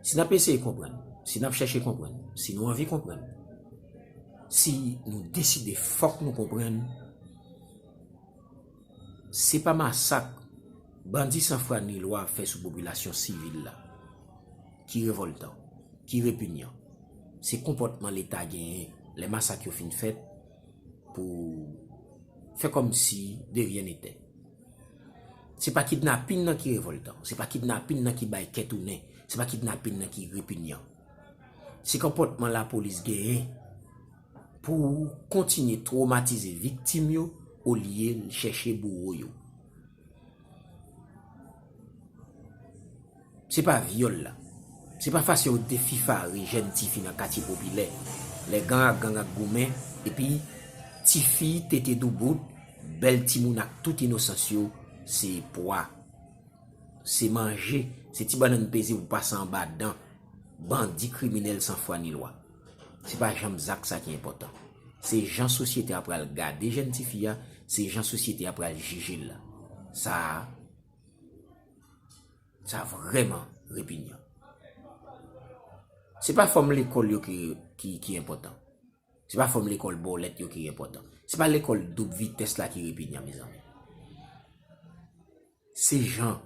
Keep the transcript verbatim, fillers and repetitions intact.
Si n ap eseye konprann, si n ap chèche konprann, si nou anvi konprann, si nou deside fòk nou konprann, se pa masak bandi san fwa ni lwa ap fè sou popilasyon sivil la ki revòltan, ki repinyan. Se konpòtman Leta genyen lè masak yo fin fèt pou fè kòmsi de ryen nete. Se pa kidnapin nan ki revòltan, se pa kidnapin nan ki bay kè tounen, se pa kidnapin nan ki repinyan. Se konpòtman lapolis genyen pou kontinye twomatize viktim yo olye l chèche bouwo yo. Se pa vyòl la. Se pa fason yo defifare jèn tifi nan katye popilè. Lè gang ak gang ap goumen, epi tifi tete doubout, bèl timoun ak tout inosans yo, se pwa. Se manje, se ti bannann peze pou pase anba dan. Bandi kriminèl san fwa ni lwa. Se pa janm zak sa ki enpòtan. Se jan sosyete a pral gade jèn tifi a, se jan sosyete a pral jije l la. Sa a, sa vrèman repinyan. Se pa fòm lekòl yo ki, ki, ki enpòtan. Se pa fòm lekòl bòlèt yo ki enpòtan. Se pa lekòl doub vitès la ki repinyan, mezanmi. Se jan